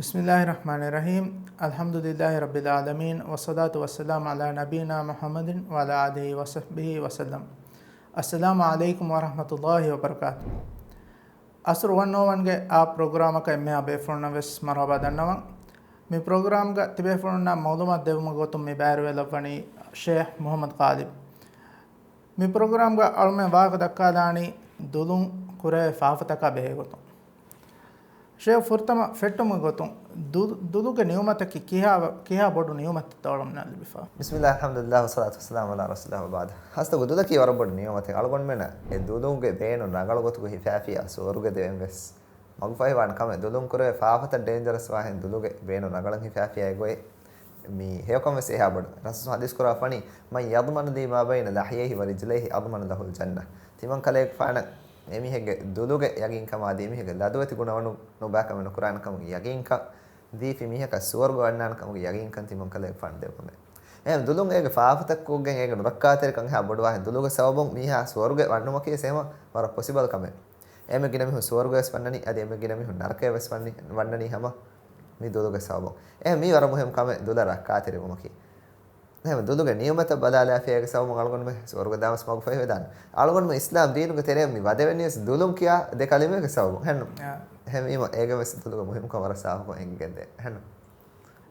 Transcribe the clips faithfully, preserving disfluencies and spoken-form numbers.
بسم الله الرحمن الرحيم. الحمد لله رب العالمين، والصلاة والسلام على نبينا محمد وعلى آله وصحبه وسلم. السلام عليكم ورحمة الله وبركاته. އަސްރު ވަން އޯ ވަންގެ އާ ޕްރޮގްރާމަކަށް އެންމެހާ ބޭފުޅުންނަށް ވެސް މަރުޙަބާ ދަންނަވަން. މި ޕްރޮގްރާމްގަ ތިބޭފުޅުންނަށް މަޢުލޫމާތު ދެވުމުގެ ގޮތުން މި ބައިވެރިވެލައްވަނީ ޝޭޚް މުޙައްމަދު ޣާލިބް. މި ޕްރޮގްރާމްގަ އަޅުމެން ވާހަކަ ދައްކާލާނީ ދުލުން ކުރެވޭ ފާފަތަކާ ބެހޭ ގޮތުން. ޝޭޚް، ފުރަތަމަ ފެއްޓުމުގެ ގޮތުން ދު-، ދުލުގެ ނިޢުމަތަކީ ކިހާ، ކިހާ ބޮޑު ނިޢުމަތެއްތޯ އަޅުމެންނަށް ލިބިފަ؟ بسم الله، الحمد لله، والصلاة والسلام على رسول الله وبعد. ހަސްތަ ދުލަކީ ވަރަށް ބޮޑު ނިޢުމަތެއް. އަޅުގަނޑުމެންނަށް އެ ދުލުގެ ބޭނުން ރަނގަޅު ގޮތުގަ ހިފާފިއްޔާ ސުވަރުގެ ދެވެން ވެސް މަގުފަހިވާނެ ކަމެއް. ދުލުން ކުރެވޭ ފާފަތައް ޑޭންޖަރަސް ވާހެން ދުލުގެ ބޭނުން ރަނގަޅަށް ހިފާފިއްޔާ އެ ގޮތް މީ ހެޔޮކަން ވެސް އެހާ ބޮޑު. ރަސޫލު ޙަދީޘް ކުރާފަނީ، من يضمن لي ما بين لحييه ورجليه أضمن له الجنة. ތިމަން ކަލޭގެފާނަށް އެމީހެއްގެ ދުލުގެ ޔަގީންކަމާ އަދި އެމީހެއްގެ ލަދުވެތި ގުނަވަނު ނުބާކަމެއް ނުކުރާނެ ކަމުގެ ޔަގީންކަން ދީފި މީހަކަށް ސުވަރުގެ ވަންނާނެ ކަމުގެ ޔަގީންކަން ތިމަން ކަލޭގެފާނަށް ދެއްވަމޭ. އެހެން ދުލުން އޭގެ ފާފަތަކުގެން އޭގެ ނުރައްކާތެރިކަން އެހާ ބޮޑުވާހެން ދުލުގެ ސަބަބުން މީހާ ސުވަރުގެ ވަންނުމަކީ ވެސް ހަމަ ވަރަށް ޕޮސިބަލް ކަމެއް. އެންމެ ގިނަ މީހުން ސުވަރުގެ ވެސް ވަންނަނީ، އަދި އެންމެ ގިނަ މީހުން ނަރަކަޔަށް ވެސް ވަންނި، ވަންނަނީ ހަމަ މި ދުލުގެ ސަބަބުން. އެހެން މީ ވަރަށް މުހިންމު ކަމެއް ދުލަށް ރައްކާތެރިވުމަކީ. އެހެން ދުލުގެ ނިޢުމަތަށް ބަލާލާފިއޭގެ ސަބަބުން އަޅުގަނޑުމެން ސުވަރުގެ ދާން ވެސް މަގުފަހިވެދާނެ. އަޅުގަނޑުމެން އިސްލާމް ދީނުގެ ތެރެއަށް މި ވަދެވެނީ ވެސް ދުލުން ކިޔާ ދެ ކަލިމައެއްގެ ސަބަބުން. އެހެން، އާ. އެހެންވީމަ އޭގެ ވެސް ދުލުގެ މުހިންމުކަން ވަރަށް ސާފުކޮށް އެނގިގެންދޭ. އެހެން.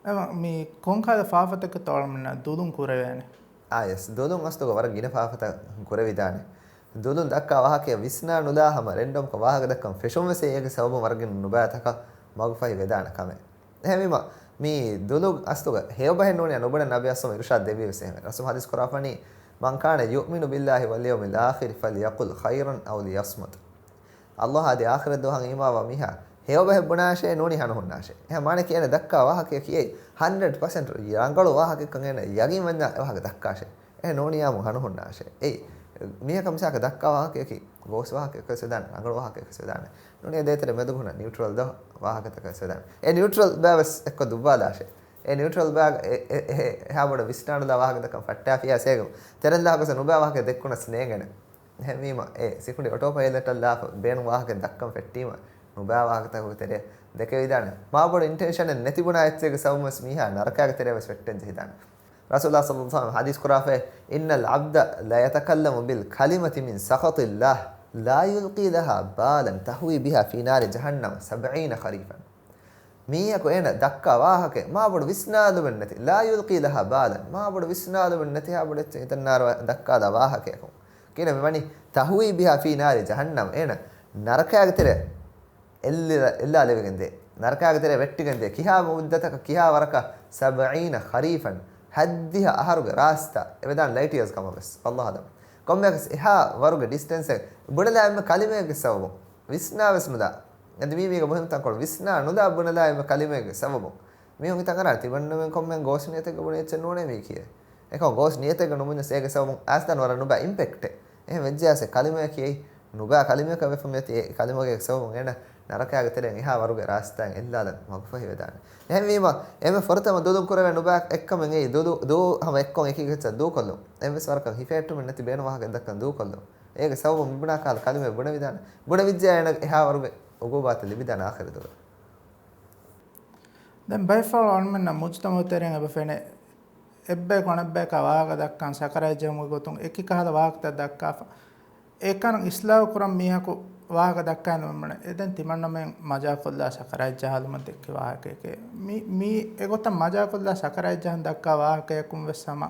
އެމަ، މި ކޮންކަހަލަ ފާފަތަކެއްތޯ އަޅުމެންނަށް ދުލުން ކުރެވޭނެ؟ އާ، ޔެސް. ދުލުން އަސްލުގަ ވަރަށް ގިނަ ފާފަތައް ކުރެވިދާނެ. ދުލުން ދައްކާ ވާހަކަ ވިސްނާ ނުލާ ހަމަ ރެންޑޮމްކޮށް ވާހަކަ ދައްކަން ފެށުން ވެސް އޭގެ ސަބަބުން ވަރަށް ގިނަ ނުބައިތަކަށް މަގުފަހި ވެދާނެ ކަމެއް. އެހެންވީމަ، މި ދުލު އަސްލުގަ ހެޔޮބަހެއް ނޫނިއްޔާ ނުބުނެ ނަބީ އަސްލުމް އިރުޝާދް ދެއްވީ ވެސް އެހެން. ރަސޫލު ޙަދީޘް ކުރާފަނީ، من كان يؤمن بالله واليوم الآخر فليقل خيرا أو ليصمت. ﷲ އަދި އާޚިރަތް ދުވަހަށް އީމާންވާ މީހާ ހެޔޮބަހެއް ބުނާށޭ، ނޫނީ ހަނުހުންނާށޭ. އެހެން މާނައަކީ އޭނަ ދައްކާ ވާހަކަޔަކީ އެއީ ހަންޑްރެޑް ޕަސެންޓް ރަނގަޅު ވާހަކައެއްކަން އޭނަ ޔަގީން ވަންޏާ އެ ވާހަކަ ދައްކާށޭ. އެހެން ނޫނިއްޔާމު ހަނުހުންނާށޭ. އެއީ މީހަކަށް މިސާލަކަށް ދައްކާ ވާހަކަޔަކީ ގޯސް ވާހަކަޔަކަށް ވެސް ވެދާނެ، ރަނގަޅު ވާހަކަޔަކަށް ވެސް ވެދާނެ. ނޫނީ ދޭތެރެ މެދު ހުންނަ ނިއުޓްރަލް ދޯ ވާހަކަތަކަށް ވެސް ވެދާނެ. އެ ނިއުޓްރަލް ބަޔަށް ވެސް އެއްކޮށް ދުއްވާލާށޭ. އެ ނިއުޓްރަލް ބަޔަށް އެ، އެ، އެ، އެހާ ބޮޑަށް ވިސްނާނުލާ ވާހަކަތަކަށް ފައްޓާފިއްޔާ އެސޭގަ. ތެރެން ލާކުސް ނުބައި ވާހަކަ ދެއްކުނަސް ނޭނގޭނެ. އެހެންވީމަ، އެ ސިކުނޑި އޮޓޯ ޕައިލަޓަށް ލާފަ ބޭނުން ވާހަކަ ދައްކަން ފެއްޓީމަ، ނުބައި ވާހަކަތަކުގެ ތެރެއަށް ދެކެވިދާނެ. މާބޮޑު އިންޓެންޝަނެއް ނެތި ބުނާ އެއްޗެއްގެ ސަބަބުން ވެސް މީހާ ނަރަކާގެ ތެރެއަށް ވެސް ފެއްޓެން ޖެހިދާނެ. ރަސޫލާ ޞައްލައްލާހު ޢަލައިހި ވަސައްލަމަ ޙަދީޘް ކުރާފައި، إن العبد ليتكلم بالكلمة من سخط الله لا يلقي لها بالا تهوي بها في نار جهنم سبعين خريفا. މީހަކު އޭނަ ދައްކާ ވާހަކައެއް މާބޮޑު ވިސްނާލުމެއް ނެތި، لا يلقي لها بالا، މާބޮޑު ވިސްނާލުމެއް ނެތި ހާ ބޮޑެއްޗެއް ހިތަށް ނާރު ދައްކާލާ ވާހަކަޔަކު. ކިހިނެއް މިވަނީ؟ تهوي بها في نار جهنم، އޭނަ ނަރަކާގެ ތެރެ އެއްލި-، އެއްލާލެވިގެން ދޭ. ނަރަކާގެ ތެރެ ވެއްޓިގެން ދޭ. ކިހާ މުއްދަތަކަށް ކިހާ ވަރަކަށް؟ سبعين خريفا، ހައްދިހަ އަހަރުގެ ރާސްތާ. އެ ވެދާނެ ލައިޓް ޔާޒް ކަމަށް ވެސް. ވައްލާހު އަޢްލަމް. ކޮންމެއަކަސް އެހާ ވަރުގެ ޑިސްޓެންސެއް ބުނެލާ އެންމެ ކަލިމައެއްގެ ސަބަބުން. ވިސްނާ ވެސް ނުލާ. އަދި މީ މީގެ މުހިންމު ތަންކޮޅު ވިސްނާ ނުލާ ބުނެލާ އެންމެ ކަލިމައެއްގެ ސަބަބުން. މީހުން ހިތަށް އަރާ ތިމަންނަމެން ކޮންމެ ގޯސް ނިޔަތެއްގަ ބުނި އެއްޗެއް ނޫނޭ މީ ކިޔޭ. އެކަމަކު ގޯސް ނިޔަތެއްގަ ނުބުންޏަސް އޭގެ ސަބަބުން އައިސްދާން ވަރަށް ނުބައި އިމްޕެކްޓެއް. އެހެން ވެއްޖެއަސް އެ ކަލިމަޔަކީ އެއީ ނުބައި ކަލިމަޔަކަށް ވެފަ މިއޮތީ އެ ކަލިމަގެ ސަބަބުން އޭނަ ނަރަކާގެ ތެރެއިން އެހާ ވަރުގެ ރާސްތާއިން އެއްލާލަން މަގުފަހިވެދާނެ. އެހެންވީމަ އެންމެ ފުރަތަމަ ދުލުން ކުރެވޭ ނުބައި އެއްކަމެއް އެއީ ދުލު، ދޫ ހަމަ އެއްކޮށް އެކި އެއްޗަށް ދޫކޮށްލުން. އެއްވެސް ވަރަކަށް ހިފެހެއްޓުމެއް ނެތި ބޭނުން ވާހަކަ ދައްކަން ދޫކޮށްލުން. އޭގެ ސަބަބުން މިބުނާ ކަހަލަ ކަލިމައެއް ބުނެވިދާނެ. ބުނެވިއްޖެޔާ އޭނަ އެހާ ވަރުގެ އުގޫބާތައް ލިބިދާނެ އާޚިރަތުގަ. ދެން ބައެއްފަހަރު އަޅުމެންނަށް މުޖުތަމަޢު ތެރެއިން އެބަ ފެނޭ، އެއްބަޔަކު އަނެއްބަޔަކާ ވާހަކަ ދައްކަން ސަކަރާތް ޖެހުމުގެ ގޮތުން އެކި ކަހަލަ ވާހަކަތައް ދައްކާފަ. އެކަން އިސްލާހު ކުރަން މީހަކު ވާހަކަ ދައްކާ ނުވަންވަނެ. އެ ދެން ތިމަންނަމެން މަޖާކޮށްލާ ސަކަރާތް ޖަހާލުމަށް ދެއްކި ވާހަކައެކޭ. މި، މީ އެގޮތަށް މަޖާކޮށްލާ ސަކަރާތް ޖަހަން ދައްކާ ވާހަކަޔަކުން ވެސް ހަމަ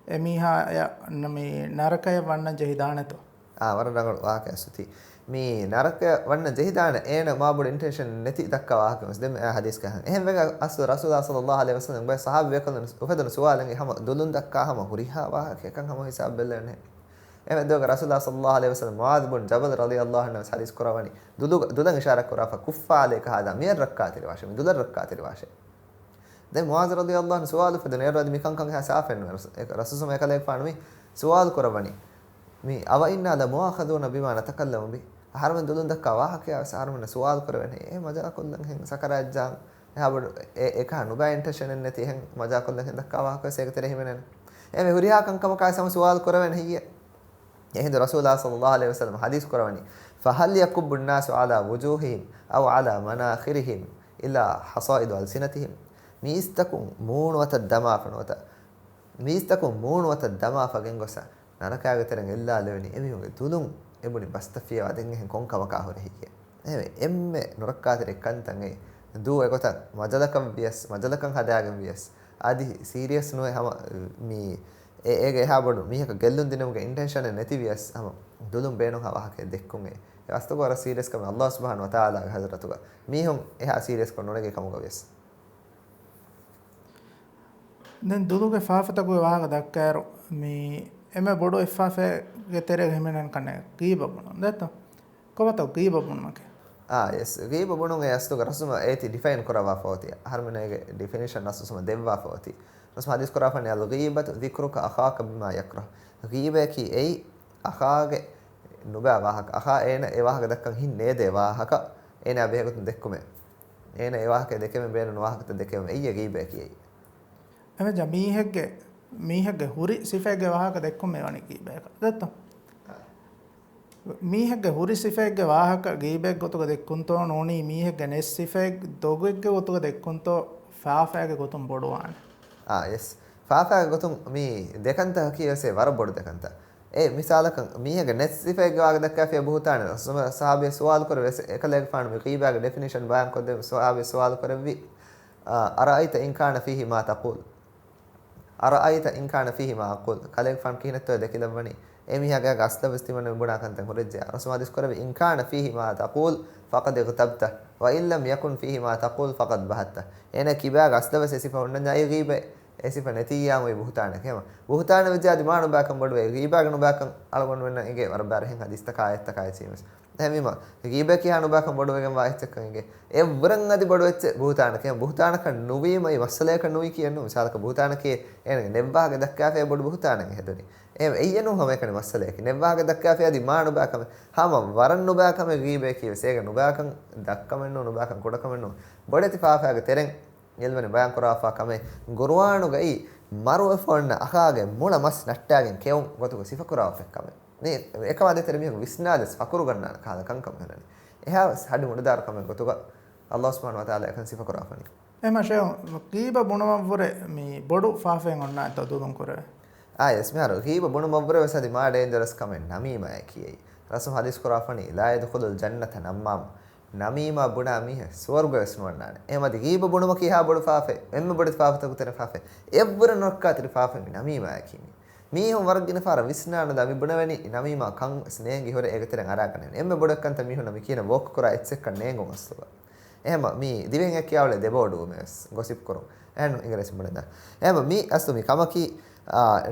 އެ މީހާޔަށް މި ނަރަކަޔަށް ވަންނަން ޖެހިދާނެތޯ؟ އާ، ވަރަށް ރަނގަޅު ވާހަކައެއް ސުތީ. މި ނަރަކަޔަށް ވަންނަން ޖެހިދާނެ އޭނަ މާބޮޑު އިންޓެންޝަން ނެތި ދައްކާ ވާހަކަ ވެސް ދެން އެ ޙަދީޘްގަ އެހެން. އެހެން ވެގެން އަސްލު ރަސޫލާ ޞައްލައްލާހު ޢަލައިހި ވަސައްލަމް ބައެއް ޞަޙާބީ ބޭކަލުން އުފެދުނު ސުވާލެއް ހަމަ ދުލުން ދައްކާ ހަމަ ހުރިހާ ވާހަކައެއްކަން ހަމަ ހިސާބު ބެލެވެން. އެހެން ދުވަހުގަ ރަސޫލާ ޞައްލައްލާހު ޢަލައިހި ވަސައްލަމް މުޢާޛު ބުން ޖަބަލް ރަޟިޔައްލާހު ޢަންހު ވެސް ޙަދީޘް ކުރައްވަނީ ދުލު، ދުލަށް އިޝާރާތް ކުރާފަ ކުއްފާ ޢަލައިކަ ހާޛާ، މިއަށް ރައްކާތެރިވާށޭ، މި ދުލަށް ރައްކާތެރިވާށޭ. ދެން މުޢާޛު ރަޟިޔައްލާހު ޢަންހު ސުވާލު އުފެދުނު އޭރު އަދި މިކަންކަން އެހާ ސާފެއް ނުވެ. ރަސޫ، ރަސޫލު އެކަލޭގެފާނު މި ސުވާލު ކުރައްވަނީ، މި أوإنا لمؤاخذون بما نتكلم به؟ އަހަރުމެން ދުލުން ދައްކާ ވާހަކަޔާ ވެސް އަހަރުމެންނަށް ސުވާލު ކުރެވޭނެ. އެ މަޖާކޮށްލަން ހެން ސަކަރާތް ޖަހަން އެހާ ބޮޑު އެ، އެކަހަ ނުބައި އިންޓެންޝަނެއް ނެތި އެހެން މަޖާކޮށްލަން ހެން ދައްކާ ވާހަކަ ވެސް އޭގެ ތެރޭ ހިމެނޭނެ. އެހެން ހުރިހާ ކަންކަމަކާ ވެސް ހަމަ ސުވާލު ކުރެވޭނެ ހެއްޔޭ؟ އެހިނދު ރަސޫލާ ޞައްލައްލާހު ޢަލައިހި ވަސައްލަމަ ޙަދީޘް ކުރަވަނީ، فهل يكب الناس على وجوههم أو على مناخرهم إلى حصائد ألسنتهم. މީސްތަކުން މޫނު އަތަށް ދަމާފަ ނުވަތަ، މީސްތަކުން މޫނު އަތަށް ދަމާފަ ގެންގޮސް ނަރަކާގެ ތެރެއިން އެއްލާލެވެނީ އެމީހުންގެ ދުލުން އެބުނި ބަސްތައް ފިޔަވާ ދެން އެހެން ކޮން ކަމަކާ ހުރެހިއޭ. އެހެންވެ، އެންމެ ނުރައްކާތެރި ކަންތައް އެ ދޫ އެގޮތަށް މަޖަލަކަށް ވިޔަސް، މަޖަލަކަށް ހަދާގެން ވިޔަސް، އަދި ސީރިއަސް ނުވެ ހަމަ މި އެ-، އޭގެ އެހާ ބޮޑު މީހަކަށް ގެއްލުން ދިނުމުގެ އިންޓެންޝަނެއް ނެތި ވިޔަސް، ހަމަ ދުލުން ބޭނުންހާ ވާހަކައެއް ދެއްކުން އެ. އެ އަސްތުގަ ވަރަށް ސީރިއަސް ކަމެއް އައްލާހު ސުބްޙާނަހޫ ވަތަޢާލާގެ ޙަޟްރަތުގަ މީހުން އެހާ ސީރިއަސްކޮށް ނުނެގި ކަމުގަ ވިޔަސް. ދެން ދުލުގެ ފާފަތަކުގެ ވާހަކަ ދައްކާއިރު، މި އެންމެ ބޮޑު އެއް ފާފައެއްގެ ތެރޭގަ ހިމެނެން ކަންނޭނގެ ޣީބަ ބުނުން ދޭތޯ؟ ކޮބާތޯ ޣީބަ ބުނުމަކީ؟ އާ، ޔެސް. ޣީބަ ބުނުން އެ އަސްލުގަ ރަސުމަށް އޭތި ޑިފައިން ކުރައްވާފަ އޮތީ. އަހަރުމެން އޭގެ ޑިފިނިޝަން ރަސް ރަސުމަށް ދެއްވާފަ އޮތީ. ރަސްމަށް ޙަދީޘް ކުރާފަނީ، الغيبة ذكرك أخاك بما يكره. ޣީބައަކީ އެއީ އަޚާގެ ނުބައި ވާހަކަ. އަޚާ އޭނަ އެ ވާހަކަ ދައްކަން ހިތް ނޭދޭ ވާހަކަ އޭނާ ބެހޭގޮތުން ދެއްކުމޭ. އޭނަ އެ ވާހަކަ ދެކެމެ ބޭނުން ވާހަކަތައް ދެކެމެ އެއްޔެ ޣީބައަކީ އެއީ. އެމެޖާ މީހެއްގެ، މީހެއްގެ ހުރި ސިފައެއްގެ ވާހަކަ ދެއްކުމޭ ވަނީ ޣީބައަކަށް. ދެއްތޯ؟ މީހެއްގެ ހުރި ސިފައެއްގެ ވާހަކަ ޣީބައެއް ގޮތުގަ ދެއްކުންތޯ ނޫނީ މީހެއްގެ ނެތް ސިފައެއް ދޮގެއްގެ ގޮތުގަ ދެއްކުންތޯ ފާފައިގެ ގޮތުން ބޮޑުވާނެ. އާ، ޔެސް. ފާފައިގެ ގޮތުން މީ ދެކަންތަކަކީ ވެސް ވަރަށް ބޮޑު ދެކަންތައް. އެ މިސާލަކަށް މީހެއްގެ ނެތް ސިފައެއްގެ ވާހަކަ ދައްކާފިޔާ ބުހުތާނެ. ސަހާބީ ސުވާލު ކުރެވި އެކަލޭގެފާނު މި ޣީބާގެ ޑެފިނިޝަން ބަޔާން ކޮށްދެވި ސަހާބީ ސުވާލު ކުރެއްވި، އަރައައިތަ އިން ކާނަ ފީހި މާ ތަޤޫލު. އަރައައިތަ އިން ކާނަ ފީހި މާ އަޤޫލު. ކަލޭގެފާނު ކިހިނެއްތޯ ދެކިލައްވަނީ؟ އެ މީހާގެ އަސްލަށް ވެސް ތިމަންނަ މި ބުނާ ކަންތައް ހުރެއްޖެ. ރަސުލު ޙަދީޘް ކުރެއްވި، އިން ކާނަ ފީހި މާ ތަޤޫލު ފަޤަދް އިޣްތަބްތަ، ވައިން ލަމް ޔަކުން ފީހި މާ ތަޤޫލު ފަޤަދް ބަހައްތަ. އޭނަ ކިބާގެ އަސްލަށް ވެސް އެ ސިފަ ހުންނަންޏާ އެއީ ޣީބަ، އެ ސިފަ ނެތިއްޔާމު އެއީ ބުހުތާނެކޭ. ބުހުތާނެ ވެއްޖެ އަދި މާ ނުބާކަން ބޮޑުވޭ. ޣީބާގެ ނުބާކަން އަޅުގަނޑުމެންނަށް އެނގޭ ވަރަށް ބާރަށް ހަދީސްތަކާ އާޔަތްތަކާ އެއްޗެހި ވެސް. އެހެންވީމަ، ޣީބައަކީ އެހާ ނުބާކަން ބޮޑުވެގެންވާ އެއްޗެއްކަން އެނގޭ. އެ ވުރެން އަދި ބޮޑު އެއްޗެއް ބުހުތާނަކީ. ބުހުތާނަކަށް ނުވީމަ އެ މައްސަލަޔަކަށް ނުވީ ކިޔެއްނު. މިސާލަކަށް ބުހުތާނަކީ އޭނަގެ ނެއްވާހަކަ ދައްކާފައި ބޮޑު ބުހުތާނެއް ހެދުނީ. އެ އެއްޔެއްނޫ ހަމައެކަނި މައްސަލަޔަކީ. ނެއްވާހަކަ ދައްކާފައި އަދި މާ ނުބާކަމެއް. ހަމަ ވަރަށް ނުބާކަމެއް ޣީބައަކީ ވެސް. އޭގެ ނުބާކަން ދައްކަމެއްނޫ، ނުބާކަން ކުޑަކަމެއްނޫ. ބޮޑެތި ފާފައިގެ ތެރެއިން އެލްވަނި ބަޔާން ކުރާފާ ކަމެއް ޤުރުއާނުގައި މަރުވެފަ އޮންނަ އަޚާގެ މުޅަ މަސް ނައްޓާގެން ކެއުން ގޮތުގަ ސިފަކުރާފަ ކަމެއް. މީ އެކަމާ ދޭތެރޭ މީހަކު ވިސްނާލަސް ފަޚުރު ގަންނާނެ ކަހަލަ ކަންކަމަށް ހެނދުނީ. އެހާވެސް ހަޑި މުޑުދާރު ކަމެއް ގޮތުގަ އައްލާހު ސުބްޙާނަހޫ ވަތަޢާލާ އެކަން ސިފަކުރާފަނީ. އެހެންމަ ޝޭޚް، ޣީބަ ބުނުމަށްވުރެ މި ބޮޑު ފާފައެއް އޮންނާތޯ ދުލުން ކުރެވޭ؟ އާ، ޔެސް، މިހާރު ޣީބަ ބުނުމަށްވުރެ ވެސް އަދި މާ ޑޭންޖަރަސް ކަމެއް ނަމީމާއަކީ އެއީ. ރަސުލު ޙަދީޘް ކުރާފަނީ، لا يدخل الجنة نمام. ނަމީމާ ބުނާ މީހެއް ސުވަރުގެ ވެސް ނުވަންނާނެ. އެހެންމަ އަދި ޣީބަ ބުނުމަކީ އެހާ ބޮޑު ފާފައެއް، އެންމެ ބޮޑެތި ފާފަތަކުގެ ތެރެއިން ފާފައެއް. އެއްވުރެ ނުރައްކާތެރި ފާފައެއް މި ނަމީމާއަކީ މީ. މީހުން ވަރަށް ގިނަ ފަހަރަށް ވިސްނާނުލާ މި ބުނެވެނީ ނަމީމާ ކަން ވެސް ނޭނގި ހުރެ އޭގެ ތެރެއިން އަރާގަނެވެން. އެންމެ ބޮޑު އެއްކަންތައް މީހުންނަށް މި ކިޔަނީ ވޯކް ކުރާ އެއްޗެއްކަން ނޭނގުން އަސްލުގަ. އެހެންމަ މީ ދިވެހިން އެ ކިޔާވަޅެއް ދެބޯޑުވުމެއް ވެސް ގޮސިޕް ކުރުން. އެހެން އިނގިރޭސިން ބުނެދާނެ. އެހެންމަ މީ އަސްލު މި ކަމަކީ، އާ،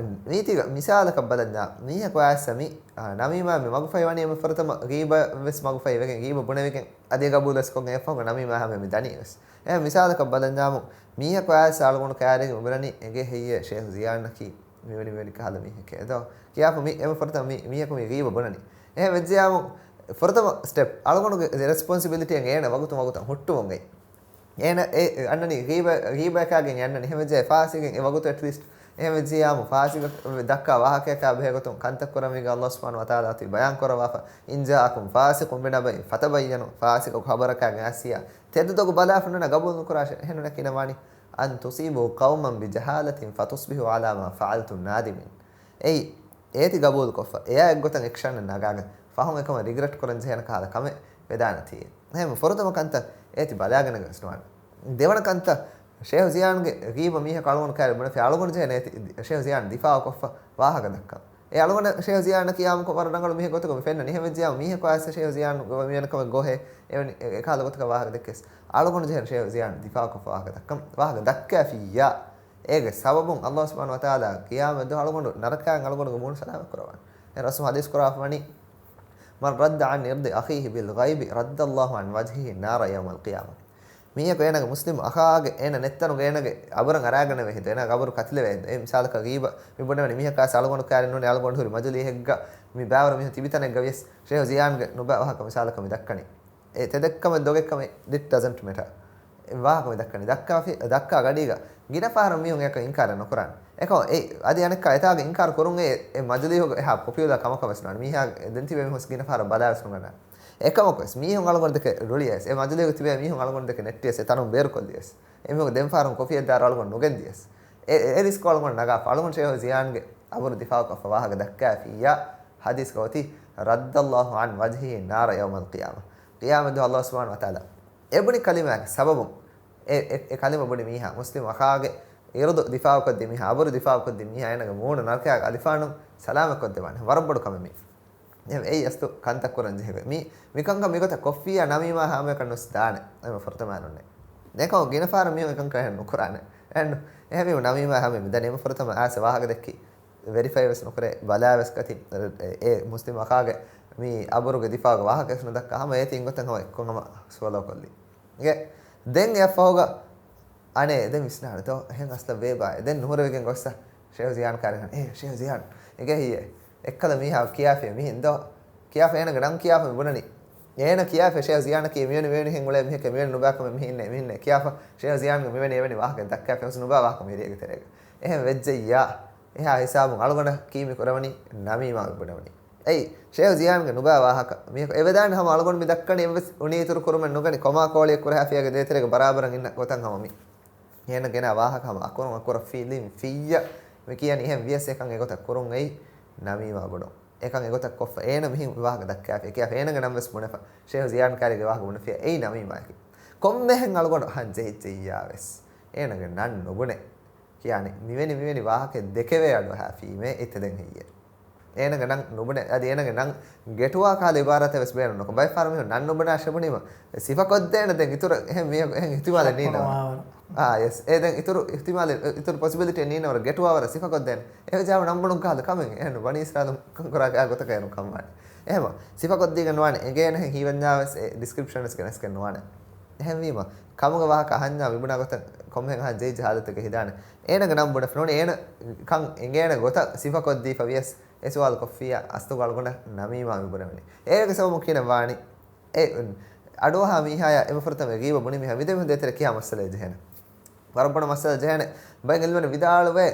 ނީތީގަ މިސާލަކަށް ބަލަންޏާ، މީހަކު އައިސް މި، އާ، ނަމީމާ މި މަގުފަހި ވަނީ އެންމެ ފުރަތަމަ ޣީބަ ވެސް މަގުފަހި ވެގެން ޣީބަ ބުނެވިގެން އަދި ގަބޫލު ވެސް ކޮށްގެން އެއަށްފަހުގަ ނަމީމާ ހަމަ މި ދަނީ ވެސް. އެހެން މިސާލަކަށް ބަލަންޏާމު، މީހަކު އައިސް އަޅުގަނޑު ކައިރިގެ އުމުރަނީ އެނގޭ ހެއްޔޭ ޝޭހު ޒިޔާންއަކީ މިވެނި މިވެނި ކަހަލަ މީހެކޭ ދޯ؟ ކިޔާފަ މި އެންމެ ފުރަތަމަ މި މީހަކު މި ޣީބަ ބުނަނީ. އެހެން ވެއްޖެޔާމު، ފުރަތަމަ ސްޓެޕް، އަޅުގަނޑުގެ ރެސްޕޮންސިބިލިޓީއެއް އޭނަ ވަގުތު ވަގުތަށް ހުއްޓުވުން އެއް. އޭނަ އެ އަންނަނީ ޣީބަ، ޣީބައަކާގެން އެ އަންނަނީ. އެހެން ވެއްޖެ ފާސިގެން އެ ވަގުތު އެޓްލީސްޓް. އެހެން ވެއްޖެޔާމު ފާސިގަ ދައްކާ ވާހަކަޔަކާ ބެހޭގޮތުން ކަންތައް ކުރަންވީގެން އައްލާހު ސުބްޙާނަހޫ ވަތަޢާލާ އަތު ބަޔާން ކުރައްވާފަ، إن جاءكم فاسق بنبإ فتبينوا، ފާސިގު ޚަބަރަކާ ގާސިޔާ ތެދު ދޮގު ބަލާފަ ނޫން ގަބޫލު ނުކުރާށޭ. އެހެން ނޫނަކީ ވާނީ، أن تصيبوا قوما بجهالة فتصبحوا على ما فعلتم نادمين. އެއީ، އޭތި ގަބޫލުކޮށްފަ، އެއާ އެއްގޮތަށް އެކްޝަނެއް ނަގާގެން، ފަހުން އެކަމަށް ރިގްރެޓް ކުރަން ޖެހޭނެ ކަހަލަ ކަމެއް ވެދާނެތީ. އެހެން ފުރަތަމަ ކަންތައް އޭތި ބަލާގަނެގެން ވެސް ނުވާނެ. ދެވަނަ ކަންތައް، ޝޭހު ޒިޔާންގެ ޣީބަ މީހަކު އަޅުގަނޑު ކައިރި ބުނެފި އަޅުގަނޑު ޖެހޭނެ އޭތި ޝޭހު ޒިޔާން ދިފާއު ކޮށްފަ ވާހަކަ ދައްކަން. އެ އަޅުގަނޑަށް ޝޭހު ޒިޔާން ކިޔާމުކޮށް ވަރަށް ރަނގަޅު މީހެއް ގޮތުގަ މި ފެންނަނީ. އެހެން ވެއްޖިޔާމު މީހަކު އައިސް ޝޭހު ޒިޔާން މިވެނި ކަމެއް ގޮހޭ، އެވެނި އެ، އެކަހަލަ ގޮތަކަށް ވާހަކަ ދެއްކިޔަސް އަޅުގަނޑު ޖެހޭނެ ޝޭހު ޒިޔާން ދިފާއުކޮށްފަ ވާހަކަ ދައްކަން. ވާހަކަ ދައްކާފިއްޔާ އޭގެ ސަބަބުން އައްލާހު ސުބްޙާނަހޫ ވަތަޢާލާ ޤިޔާމަތް ދުވަހު އަޅުގަނޑު ނަރަކައިން އަޅުގަނޑުގެ މޫނު ސަލާމަތް ކުރަވާނެ. އެ ރަސޫލު ޙަދީޘް ކުރާފަ ވަނީ، من رد عن عرض أخيه بالغيب رد الله عن وجهه النار يوم القيامة. މީހަކު އޭނަގެ މުސްލިމް އަޚާގެ އޭނަ ނެތްތަނުގަ އޭނަގެ އަބުރަށް އަރާގަނެވޭ ހިނދު އޭނަގެ އަބުރު ކަތިލެވޭ ހިނދު. އެ މިސާލަކަށް ޣީބަ މި ބުނެވެނީ މީހަކާ އަޅުގަނޑު ކައިރި ނޫނީ އަޅުގަނޑު ހުރި މަޖުލީހެއްގަ މި ބައިވަރު މީހުން ތިބި ތަނެއްގަ ވިޔަސް ޝޭހު ޒިޔާންގެ ނުބައި ވާހަކަ މިސާލަކަށް މި ދައްކަނީ. އެ ތެދެއްކަމެއް ދޮގެއްކަމެއް، it doesn't matter. އެ ވާހަކަ މި ދައްކަނީ. ދައްކާފި، ދައްކާ ގަޑީގަ ގިނަ ފަހަރަށް މީހުން އެކަން އިންކާރެއް ނުކުރާނެ. އެކަމަ އެ އަދި އަނެއްކާ އެތާގެ އިންކާރު ކުރުން އެ، އެ މަޖުލީހުގަ އެހާ ޕޮޕިއުލާ ކަމަކަށް ވެސް ނުވާނެ. މީހާ ދެން ތިބޭ މީހުން ގިނަ ފަހަރަށް ބަލާ ވެސް ނުގަންނާނެ. އެކަމަކުވެސް މީހުން އަޅުގަނޑު ދެކެ ރުޅިޔަސް، އެ މަޖުލީގަ ތިބޭ މީހުން އަޅުގަނޑު ދެކެ ނެއްޓިޔަސް، އެ ތަނުން ބޭރުކޮށްލިޔަސް، އެމީހުން ދެންފަހަރުން ކޮފީއެއް ދާއިރު އަޅުގަނޑު ނުގެންދިޔަސް، އެ، އެ ރިސްކު އަޅުގަނޑު ނަގާފަ. އަޅުގަނޑު ޝޭހު ޒިޔާންގެ އަބުރު ދިފާއުކޮށްފަ ވާހަކަ ދައްކާފިއްޔާ، ހަދީސްގަ އޮތީ، "ރައްދަﷲ ޢަން ވަޖްހިހި ނާރަ ޔައުމަލް ޤިޔާމަ." ޤިޔާމަތްދުވަހު އަﷲ ސުބްޙާނަހޫ ވަތަޢާލާ އެ ބުނި ކަލިމާގެ ސަބަބުން، އެ، އެ، އެ ކަލިމަ ބުނި މީހާ، މުސްލިމް އަޚާގެ އިރުދު ދިފާއުކޮށްދިން މީހާ، އަބުރު ދިފާއުކޮށްދިން މީހާ، އޭނަގެ މޫނު ނަރަކައާ އަލިފާނު ސަލާމަތްކޮށްދެވާނެ. ވަރަށް ބޮޑު ކަމެއް މީ. އެ، އެއީ އަސްލު ކަންތައް ކުރަން ޖެހޭ. މީ، މިކަންކަން މިގޮތަށް ކޮށްފިއްޔާ ނަމީމާ ހަމައަކަށް ނުސް ދާނެ. އެމަ ފުރަތަމަ ނުންނެ. ނޭކަމަ ގިނަ ފަހަރަށް މީހުން އެކަން ކަހެއް ނުކުރާނެ. އެހެން، އެހެން މީހުން ނަމީމާ ހަމަ މި ދަނީ އެމަ ފުރަތަމަ އާސެ ވާހަކަ ދެއްކި ވެރިފައި ވެސް ނުކުރޭ، ބަލާ ވެސް ކަތި، އެ، އެ މުސްލިމް އަޚާގެ މި އަބުރުގެ ދިފާގެ ވާހަކަ ވެސް ނުދައްކާ ހަމަ އޭތި އިންގޮތަށް ހަމަ އެއްކޮށް ހަމަ ސުވަލޯ ކޮށްލީ. އެ، ދެން އެއަށްފަހުގަ އަނެއް ދެން ވިސްނާނެތޯ، އެހެން އަސްލަށް ވޭބާ. ދެން ނުހުރެވިގެން ގޮއްސަ ޝޭހު ޒިޔާން ކާރިހަން، އޭ ޝޭހު ޒިޔާން، އެނގޭ ހިއްޔޭ؟ އެއްކަލަ މީހާ ކިޔާފިޔަ މިހިން ދޯ؟ ކިޔާފަ އޭނަގެ ނަން ކިޔާފަ މި ބުނަނީ. އޭނަ ކިޔާފަ ޝޭހު ޒިޔާނަކީ މިވެނި މިވެނި ހެން އުޅޭ މީހެކޭ، މިވެނި ނުބާކަމެއް މިހިންނޭ، މިހިންނޭ ކިޔާފަ ޝޭހު ޒިޔާންގެ މިވެނި އެވެނި ވާހަކަ ދައްކާފަ ހުސް ނުބާ ވާހަކަ މިރޭގެ ތެރޭގަ. އެހެން ވެއްޖެއްޔާ، އެހާ ހިސާބުން އަޅުގަނޑަކީ މި ކުރެވެނީ ނަމީމާ މި ބުނެވެނީ. އެއީ، ޝޭހު ޒިޔާންގެ ނުބާ ވާހަކަ. މީހަކު އެވެދާނެ ހަމަ އަޅުގަނޑު މި ދައްކަނީ އެއްވެސް އުނި އިތުރު ކުރުމެއް ނުގަނެ، ކޮމާ ކޯޅިއެއް ކުރެހާފިޔާގެ ދޭތެރޭގަ ބަރާބަރަށް އިންނަ ގޮތަށް ހަމަ މި. އޭނަ ގެނާ ވާހަކަ ހަމަ އަކުރުން އަކުރަށް ފިލިން ފިއްޔަ މި ކިޔަނީ އެހެން ވިޔަސް އެކަން އެގޮތަށް ކުރުން އެއީ ނަމީމާ ބުނުން. އެކަން އެގޮތަށް ކޮށްފަ އޭނަ މިހިން ވާހަކަ ދައްކާފި އެ ކިޔާފަ އޭނަގެ ނަން ވެސް ބުނެފަ ޝޭހު ޒިޔާން ކާރީގެ ވާހަކަ ބުނެފިޔާ އެއީ ނަމީމާއަކީ. ކޮންމެހެން އަޅުގަނޑު އަހަން ޖެހިއްޖެއްޔާ ވެސް އޭނަގެ ނަން ނުބުނެ. ކިޔާނީ މިވެނި މިވެނި ވާހަކައެއް ދެކެވޭ އަޑުއަހާ ފީމޭ އެތެދެން ހެއްޔޭ؟ އޭނަގެ ނަން ނުބުނެ، އަދި އޭނަގެ ނަން ގެޓުވާ ކަހަލަ އިބާރާތެއް ވެސް ބޭނުން ނުކޮށް. ބައެއް ފަހަރު މީހުން ނަން ނުބުނާށޭ ބުނީމަ، ސިފަކޮށްދޭނެ ދެން އިތުރަށް އެހެން މީހަކު އެހެން އިހްތިމާލެއް ނީނަމަ. ކަންކަމާވަރު. އާ، ޔެސް. އެ ދެން އިތުރު އިހްތިމާލެއް، އިތުރު ޕޮސިބިލިޓީއެއް ނީނަމަ ގެޓުވާވަރަށް ސިފަކޮށްދޭނެ. އެހެން ނަން ނުބުނުން ކަހަލަ ކަމެއް އެހެން ބަނީ އިސްރާއީލުން ކަންކުރާ ގޮތަކަށް އޭރުން ކަންވާނެ. އެހެމަ ސިފަކޮށްދީގެން ނުވާނެ، އެނގޭނެހެން ހީވަންޏާ ވެސް އެ ޑިސްކްރިޕްޝަން ވެސް ގެނެސްގެން ނުވާނެ. އެހެންވީމަ، ކަމުގެ ވާހަކަ އަހަންޏާ މިބުނާ ގޮތަށް ކޮންމެހެން އަހަން ޖެހިއްޖެ ހާލަތެއްގަ ހިދާނެ. އޭނަގެ ނަން ބުނެފަ ނޫނީ، އޭނަ ކަން އެނގޭނެ ގޮތަށް ސިފަކޮށްދީފަ ވިޔަސް، އެ ސުވާލު ކޮށްފިއްޔާ އަސްލުގަ އަޅުގަނޑަށް ނަމީމާ މި ބުނެވެނީ. އޭގެ ސަބަބުން ކިހިނެއް ވާނީ؟ އެ، އަޑުއަހާ މީހާޔާ އެމަ ފުރަތަމަ ގީބަ ބުނި މީހާ މިދެމީހުން ދޭތެރޭ ކިހާ މައްސަލައެއް ޖެހޭނެ؟ ވަރަށް ބޮޑު މައްސަލަ ޖެހޭނެ. ބައެއް އިލްމުވެރިން ވިދާޅުވޭ،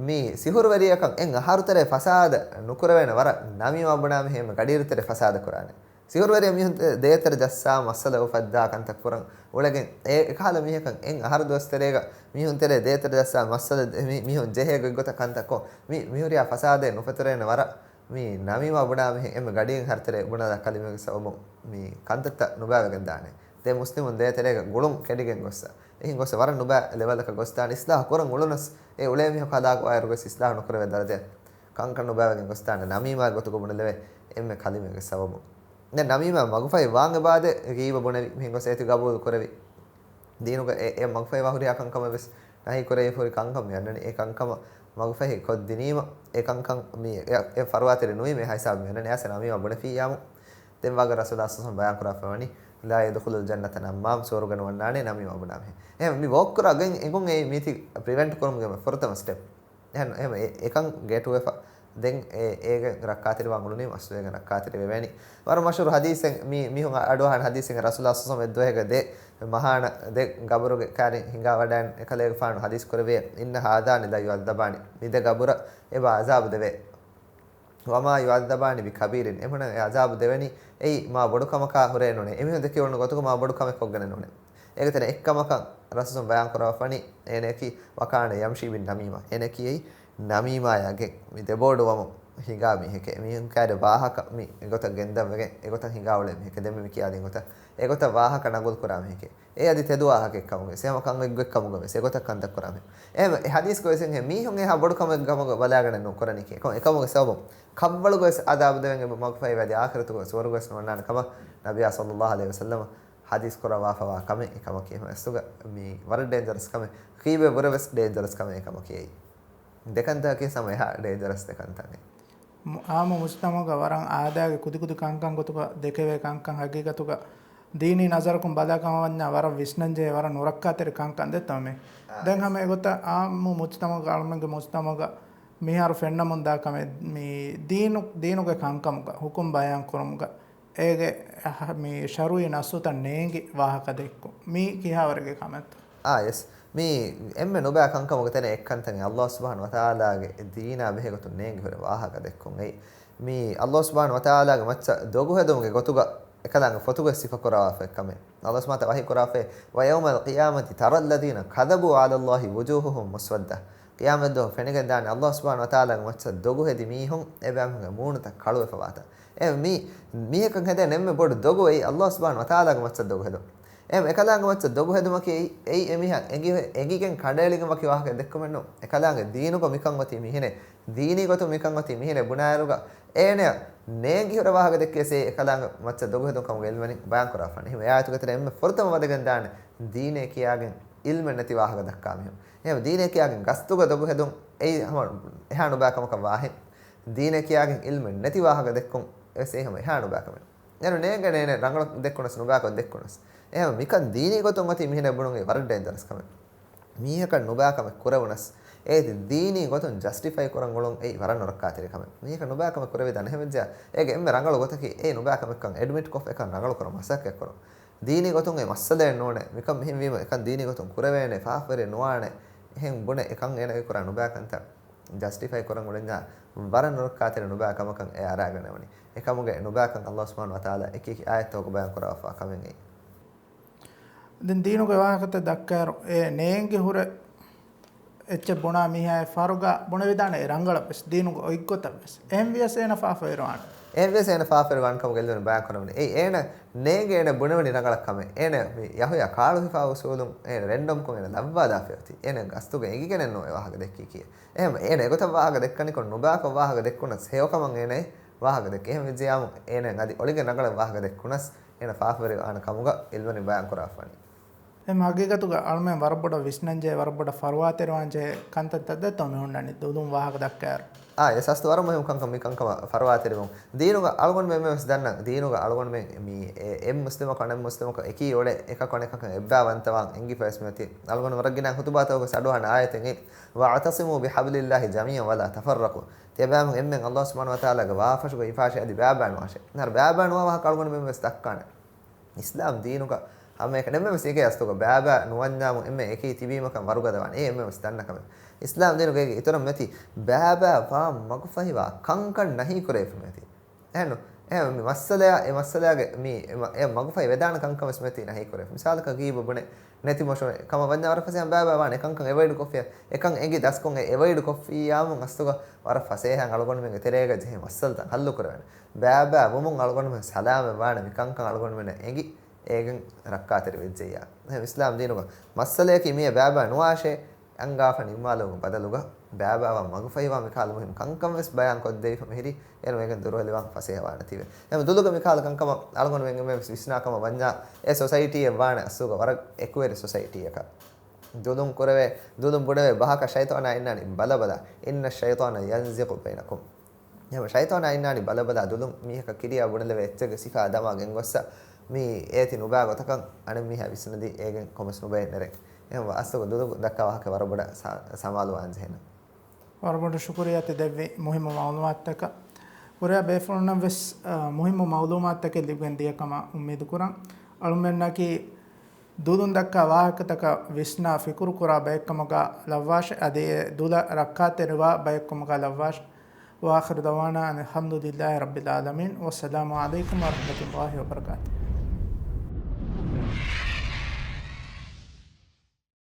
މި ސިހުރުވެރިޔަކަށް އެއް އަހަރު ތެރޭ ފަސާދަ ނުކުރެވޭނެ ވަރަށް ނަމީމާ ބުނާ މީހެއް އެންމެ ގަޑިއިރު ތެރޭ ފަސާދަ ކުރާނެ. ސިހުރުވެރިޔާ މީހުން ތެ-، ދޭތެރެ ޖައްސާ މައްސަލަ އުފައްދާ ކަންތައް ކުރަން އުޅެގެން، އެ އެކަހަލަ މީހަކަށް އެއް އަހަރު ދުވަސް ތެރޭގަ މީހުން ތެރޭ ދޭތެރެ ޖައްސާ މައްސަލަ ދެ-، މި-، މީހުން ޖެހޭ ގޮތްގޮތަށް ކަންތައް ކޮށް، މި-، މިހުރިހާ ފަސާދައެއް ނުފެތުރޭނެ ވަރަށް މި ނަމީމާ ބުނާ މީހެއް އެންމެ ގަޑިއިން އަހަރު ތެރޭ ބުނާ ކަލިމައެއްގެ ސަބަބުން މި ކަންތައްތައް ނުބައިވެގެން ދާނެ. ދެ މުސްލިމުން ދޭތެރޭގަ ގުޅުން ކެނޑިގެން ގޮއްސަ. އެހިން ގޮއްސަ ވަރަށް ނުބައި ލެވަލަކަށް ގޮސްދާނެ. އިސްލާހު ކުރަން އުޅުނަސް އެ އުޅޭ މީހަކު ހަލާކު އައިރު ގޮސް އިސްލާހު ނުކުރެވޭ ދަރަޖައަށް ކަންކަން ނުބައިވެގެން ގޮސްދާނެ ނަމީމާ ގޮތުގަ ބުނެލެވޭ އެންމެ ކަލިމައެއްގެ ސަބަބުން. ދެން ނަމީމާ މަގުފަހި ވާން އެބާދެ ގީބަ ބުނެވި މިހެން ގޮސް އޭތި ގަބޫލު ކުރެވި. ދީނުގަ އެ، އެ މަގުފަހި ވާ ހުރިހާ ކަންކަމެއް ވެސް ނަހީ ކުރެވިފަ ހުރި ކަންކަން މި އަންނަނީ. އެ ކަންކަމަށް މަގުފަހި ކޮށްދިނީމަ އެ ކަންކަން މި އެ، އެ ފަރުވާތެރި ނުވީމަ އެ ހިސާބު މި އަންނަނީ. އައިސް ނަމީމާ ބުނެފިއްޔާމު. ދެން ވާގޮތަށް ރަސޫލާ ސައްލައްލާހު ޢަލައިހި ވަސައްލަމް ބަޔާން ކުރާފަ ވަނީ، "لا يدخل الجنة نمام"، ސުވަރުގެ ނުވަންނާނެ ނަމީމާ ބުނާ މީހެއް. އެހެން މި ވޯކް ކުރާ ގޮތް އެނގުން އެއީ މީތި ޕްރިވެންޓް ކުރުމުގެ ފުރަތަމަ ސްޓެޕް. އެހެން، އެހެން އެ-، އެކަން ގެޓުވެފަ. ދެން އެ-، އޭގެ ރައްކާތެރިވާން އުޅުނީމަ އަސްލު އޭގެ ރައްކާތެރި ވެވޭނީ. ވަރަށް މަޝްހޫރު ހަދީސެއް މީ، މީހުން އަޑުއަހާނެ ހަދީސެއް ރަސޫލާ ސައްލައްލާހު ޢަލައިހި ވަސައްލަމް އެއްދުވަހެއްގަ ދެ މަހާނަ ދެ ގަބުރުގެ ކާރިން ހިނގާ ވަޑައިން އެކަލޭގެފާނު ހަދީސް ކުރެވޭ، "إن هذان لا يعذبان"، މި ދެ ގަބުރަށް އެބަ އަޒާބު ދެވޭ. "وما يعذبان بكبير"، އެމީހުންނަށް އެ އަޒާބު ދެވެނީ އެއީ މާ ބޮޑު ކަމަކާ ހުރެ ނޫނޭ. އެމީހުން ދެކެވުނު ގޮތުގަ މާ ބޮޑު ކަމެއް ކޮށްގެނެއް ނޫނޭ. އޭގެ ތެރޭ އެއްކަމަކަށް ރަސޫލު ބަޔާން ކުރައްވަނީ އޭނައަކީ "وكان يمشي بالنميمة"، އޭނައަކީ އެއީ ނަމީމާޔާ ގެން މި ދެބޯޑުވަމުން ހިނގާ މީހެކޭ. މީހުން ކާރި ވާހަކަ މި އެގޮތަށް ގެންދަން ވެގެން އެގޮތަށް ހިނގާ އުޅޭ މީހެކޭ. ދެންމެ މި ކިޔާދިން ގޮތަށް އެގޮތަށް ވާހަކަ ނަގުލް ކުރާ މީހެކޭ. އެ އަދި ތެދު ވާހަކައެއް ކަމުގަ ވެސް، ހަމަ ކަން އެއްގޮތް ކަމުގަ ވެސް އެގޮތަށް ކަންތައް ކުރާ މީހެއް. އެހެން އެ ހަދީސްގަ ވެސް އެނގޭ މީހުން އެހާ ބޮޑު ކަމެއް ކަމުގަ ބަލާގަނެ ނުކުރަނީކީ. އެކަމަ-، އެކަމުގެ ސަބަބުން ކަށްވަޅުގަ ވެސް އަޒާބު ދެވެން އެބަ މަގުފަހި ވެ އަދި އާޚިރަތުގަ ސުވަރުގަ ވެސް ނުވަންނާނެ ކަމަށް ނަބިއްޔާ ޞައްލައްލާހު ޢަލައިހި ވަސައްލަމަ ޙަދީޘް ކުރައްވާފަވާ ކަމެއް އެކަމަކީ. އެހެން އަސްލުގަ މީ ވަރަށް ޑޭންޖަރަސް ކަމެއް. ކީއްވެ ވުރެ ވެސް ޑޭންޖަރަސް ކަމެއް އެކަމަކީ. ދެކަންތަކަކީ ސަމަ އެހާ ޑޭންޖަރަސް ދެކަންތަކެއް. މު-، އާއްމު މުޖްތަމަޢުގަ ވަރަށް އާދައިގެ ކުދިކުދި ކަންކަން ގޮތުގަ ދެކެވޭ ކަންކަން ހަގީގަތުގަ ދީނީ ނަޒަރަކުން ބަލާ ކަމަށް ވަންޏާ ވަރަށް ވިސްނަންޖެހޭ ވަރަށް ނުރައްކާތެރި ކަންކަން ދެއްތޯ މީ. އާ. ދެން ހަމަ އެގޮތަށް އާއްމު މުޖްތަމަޢުގަ އަޅުމެންގެ މުޖްތަމަޢުގަ މިހާރު ފެންނަމުންދާ ކަމެއް މީ ދީނު-، ދީނުގެ ކަންކަމުގަ ހުކުމް ބަޔާން ކުރުމުގަ އޭގެ މި ޝަރުޢީ ނައްސުތައް ނޭނގި ވާހަކަ ދެއްކުން. މީ ކިހާވަރެއްގެ ކަމެއްތޯ؟ އާ، ޔެސް. މީ އެންމެ ނުބައި ކަންކަމުގެ ތެރެއިން އެއްކަންތައް އަﷲ ސުބްޙާނަހޫ ވަތަޢާލާގެ ދީނާ ބެހޭގޮތުން ނޭނގި ހުރި ވާހަކަ ދެއްކުން. އެއީ މީ އަﷲ ސުބްޙާނަހޫ ވަތަޢާލާގެ މައްޗަށް ދޮގު ހެދުމުގެ ގޮތުގަ އެކަލާނގެ ފޮތުގައި ސިފަކުރައްވާފައި ކަމެއް. އަﷲ ސުބްޙާނަހޫ ވަތަޢާލާ ވަހީކުރާފައި، "وَيَوْمَ الْقِيَامَةِ تَرَى الَّذِينَ كَذَبُوا عَلَى اللَّهِ وُجُوهَهُمْ مُسْوَدَّةٌ." ޤިޔާމަތްދުވަހު ފެނިގެންދާނެ އަﷲ ސުބްޙާނަހޫ ވަތަޢާލާގެ މައްޗަށް ދޮގު ހެދި މީހުން އެބައިމީހުންގެ މޫނުތައް ކަޅުވެފަވާތަން. އެ މީ، މީހަކަށް ހެދޭނެ އެންމެ ބޮޑު ދޮގު އެއީ އަﷲ ސުބްޙާނަހޫ ވަތަޢާލާގެ މައްޗަށް ދޮގު ހެދުން. އެހެން އެކަލާނގެ މައްޗަށް ދޮގު ހެދުމަކީ އެއީ، އެއީ އެމީހާ އެނގި، އެނގިގެން ކަނޑައެޅިގެން ވަކި ވާހަކަ ދެއްކުމެއް ނޫން. އެކަލާނގެ ދީނުގަ މިކަން އޮތީ މިހެނެއް، ދީނީ ގޮތުން މިކަން އޮތީ މިހެނެއް ބުނާއިރުގަ އޭނަ ނޭނގި ހުރެ ވާހަކަ ދެއްކިޔަސް އެކަލާނގެ މައްޗަށް ދޮގު ހެދުން ކަމުގެ ޢިލްމެން ބަޔާން ކުރާފާނެ. އެހެން އެ އާޔަތުގެ ތެރެއިން އެންމެ ފުރަތަމަ ވަދެގެން ދާނެ ދީނޭ ކިޔާގެން ޢިލްމެއް ނެތި ވާހަކަ ދައްކާ މީހުން. އެހެން ދީނޭ ކިޔާގެން ގަސްތުގަ ދޮގު ހެދުން އެއީ ހަމަ އެހާ ނުބާ ކަމަކަށް ވާހެން. ދީނޭ ކިޔާގެން ޢިލްމެއް ނެތި ވާހަކަ ދެއްކުން އެވެސް އެއީ ހަމަ އެހާ ނުބާ ކަމެއް. އޭނަ ނޭނގޭނެ އޭނަ ރަނގަޅަށް ދެއްކުނަސް ނުބާކޮށް ދެއްކުނަސް. އެހެން މިކަން ދީނީ ގޮތުން އޮތީ މިހެނެއް ބުނުން އެއީ ވަރަށް ޑޭންޖަރަސް ކަމެއް. މީހަކަށް ނުބާ ކަމެއް ކުރެވުނަސް، އޭތި ދީނީ ގޮތުން ޖަސްޓިފައި ކުރަން އުޅުން އެއީ ވަރަށް ނުރައްކާތެރި ކަމެއް. މީހަކަށް ނުބާ ކަމެއް ކުރެވިދާނެ ހެމެއްޖާ، އޭގެ އެންމެ ރަނގަޅު ގޮތަކީ އެ ނުބާ ކަމެއްކަން އެޑްމިޓްކޮށް އެކަން ރަނގަޅު ކުރަން މަސައްކަތް ކުރުން. ދީނީ ގޮތުން އެ މައްސަލައެއް ނޫނޭ. މިކަން މިހެން ވީމަ އެކަން ދީނީ ގޮތުން ކުރެވޭނެ، ފާފަވެރި ނުވާނެ. އެހެން ބުނެ އެކަން އޭނަގެ ކުރާ ނުބާ ކަންތައް ޖަސްޓިފައި ކުރަން އުޅެންޏާ ވަރަށް ނުރައްކާތެރި ނުބާ ކަމަކަށް އެ އަރާގަނެވުނީ. އެކަމުގެ ނުބާކަން އަﷲ ސުބްޙާނަހޫ ވަތަޢާލާ އެކި އެކި އާޔަތްތަކުގަ ބަޔާން ކުރައްވާފާ ކަމެއް އެއީ. ދެން ދީނުގެ ވާހަކަތައް ދައްކާއިރު، އެ ނޭނގި ހުރެ އެއްޗެއް ބުނާ މީހާއަށް ފަހަރުގަ ބުނެވިދާނެ އެ ރަނގަޅަށް ވެސް، ދީނުގެ އޮތްގޮތަށް ވެސް. އެހެން ވިޔަސް އޭނަ ފާފަވެރިވާނެ. އެހެން ވިޔަސް އޭނަ ފާފަވެރިވާނެ ކަމުގެ ޢިލްމެން ބަޔާން ކުރެވުނީ. އެއީ އޭނަ ނޭނގޭ އޭނަ ބުނެވުނީ ރަނގަޅަށް ކަމެއް. އޭނަ މި ޔަޙުޔާ ކާޅު ހިފާ އުސޫލުން އޭނަ ރެންޑަމްކޮށް އޭނަ ލައްވާލާފައި އޮތީ. އޭނަ ގަސްތުގަ އެނގިގެނެއް ނޫން އެ ވާހަކަ ދެއްކީކީ. އެހެން އޭނަ އެގޮތަށް ވާހަކަ ދެއްކަނިކޮށް ނުބާކޮށް ވާހަކަ ދެއްކުނަސް ހެޔޮކަމަށް އޭނަ ވާހަކަ ދެއްކޭ. އެހެން ވެއްޖެޔާމު އޭނަ އަދި އޮޅިގެން ރަނގަޅަށް ވާހަކަ ދެއްކުނަސް އޭނަ ފާފަވެރި ވާނެ ކަމުގަ ޢިލްމެން ބަޔާން ކުރައްވާފާނެ. އެ ހަގީގަތުގަ އަޅުމެން ވަރަށް ބޮޑަށް ވިސްނަންޖެހޭ، ވަރަށް ބޮޑަށް ފަރުވާތެރިވާންޖެހޭ ކަންތައްތައް ދެއްތޯ މި ހުންނަނީ ދުލުން ވާހަކަ ދައްކާއިރު. އާ، އެ ސާސްތު ވަރަށް މުހިންމު ކަންކަން މި ކަންކަމަށް ފަރުވާތެރިވުން. ދީނުގަ އަޅުގަނޑުމެން ވެސް ދަންނަ، ދީނުގަ އަޅުގަނޑުމެން މި އެ، އެއް މުސްލިމަކު އަނެއް މުސްލިމަކު އެކީ އުޅެ، އެކަކު އަނެކަކަށް އެއްބައިވަންތަވާން އެނގިފަވެސް މިއޮތީ. އަޅުގަނޑު ވަރަށް ގިނަ ޚުތުބާތަކުގަ އަޑުއަހަން އާޔަތެއް އެއީ، "وَاعْتَصِمُوا بِحَبْلِ اللَّهِ جَمِيعًا وَلَا تَفَرَّقُوا." ތިޔަބައިމީހުން އެންމެން އަﷲ ސުބްޙާނަހޫ ވަތަޢާލާގެ ވާފަށުގަ ހިފާށޭ އަދި ބައިބައި ނުވާށޭ. ނަރ ބައިބައި ނުވާ ވާހަކަ އަޅުގަނޑުމެން ވެސް ދައްކާނެ. އިސްލާމް ދީނުގަ ހަމައެކަނި އެންމެން ވެސް އެކޭ އަސްލުގަ ބައިބައި ނުވަންޏާމު އެންމެން އެކީ ތިބީމަކަން ވަރުގަދަވާނެ. އެ އެންމެން ވެސް ދަންނަ ކަމެއް. އިސްލާމް ދީނުގެ އިތުރަށް މިއޮތީ ބައިބައި ވާން މަގުފަހިވާ ކަންކަން ނަހީ ކުރެވިފަ މިއޮތީ. އެހެންނު، އެހެން މި މައްސަލަޔާ، އެ މައްސަލަޔާގެ މި، އެ މަ-، އެ މަގުފަހި ވެދާނެ ކަންކަން ވެސް މިއޮތީ ނަހީ ކުރެވިފަ. މިސާލަކަށް ގީބަ ބުނެ ނެތި މޮށުން ކަމަށް ވަންޏާ ވަރަށް ފަސޭހަ ބައިބައި ވާނެ އެކަންކަން އެވޮއިޑް ކޮށްފިޔާ، އެކަން އެނގި ދަސްކޮށް އެ އެވޮއިޑް ކޮށްފިއްޔާމު އަސްލުގަ ވަރަށް ފަސޭހައިން އަޅުގަނޑުމެންގެ ތެރޭގަ ޖެހޭ މައްސަލަތައް ހައްލު ކުރެވޭނެ. ބައިބައި ވުމުން އަޅުގަނޑުމެން ސަލާމަތް ވާނެ މި ކަންކަން އަޅުގަނޑުމެންނަށް އެނގި އޭގެން ރައްކާތެރި ވެއްޖެއްޔާ. އެހެން އިސްލާމް ދީނުގަ މައްސަލަޔަކީ މިއެއް ބައިބައި ނުވާށޭ، އަންގާފަ ނިންމާލުމުގެ ބަދަލުގަ ބައިބައިވާން މަގުފަހިވާ މިކަހަލަ މުހިންމު ކަންކަން ވެސް ބަޔާން ކޮށްދެވިފަ މިހިރީ، އޭރު އޭގެން ދުރުހެލިވާން ފަސޭހަވާނެތީވެ. އެހެން ދުލުގެ މިކަހަލަ ކަންކަމަށް އަޅުގަނޑުމެން އެންމެން ވެސް ވިސްނާ ކަމަށް ވަންޏާ، އެ ސޮސައިޓީއެއް ވާނެ އަސްލުގަ ވަރަށް އެކުވެރި ސޮސައިޓީއަކަށް. ދުލުން ކުރެވޭ، ދުލުން ބުނެވޭ ބަހަކަށް ޝައިޠާނާ އިންނާނީ ބަލަބަލަ. إِنَّ الشَّيْطَانَ يَنزِغُ بَيْنَكُمْ. އެހެން ޝައިޠާނާ އިންނާނީ ބަލަބަލަ ދުލުން މީހަކަށް ކިރިޔާ ބުނެލެވޭ އެއްޗެއްގެ ސިފާ ދަމާ ގެންގޮއްސަ، މީ އޭތި ނުބާ ގޮތަކަށް އަނެއް މީހާ ވިސްނަދީ އޭގެން ކޮންމެސް ނުބައެއް ނެރެން. އެހެން އަސްލުގަ ދުލު ދައްކާ ވާހަކަ ވަރަށް ބޮޑަށް ސަ-، ސަމާލުވާން ޖެހޭނެ. ވަރަށް ބޮޑަށް ޝުކުރިއްޔާ ތި ދެއްވި މުހިއްމު މައުލޫމާތުތަކަށް. ހުރިހާ ބޭފުޅުންނަށް ވެސް، އަ، މުހިއްމު މައުލޫމާތުތަކެއް ލިބިގެން ދިޔަ ކަމަށް އުއްމީދު ކުރަން. އަޅުމެންނަކީ ދުލުން ދައްކާ ވާހަކަތަކަށް ވިސްނާ ފިކުރު ކުރާ ބައެއްކަމުގަ ލައްވާށެ، އަދި އެ ދުލަށް ރައްކާތެރިވާ ބައެއްކަމުގަ ލައްވާށެ. وَآخِرُ دَعْوَانَا أَنِ الْحَمْدُ لِلَّهِ رَبِّ الْعَالَمِينَ. وَالسَّلَامُ عَلَيْكُمْ وَرَحْمَةُ اللَّهِ وَبَرَكَاتُهُ.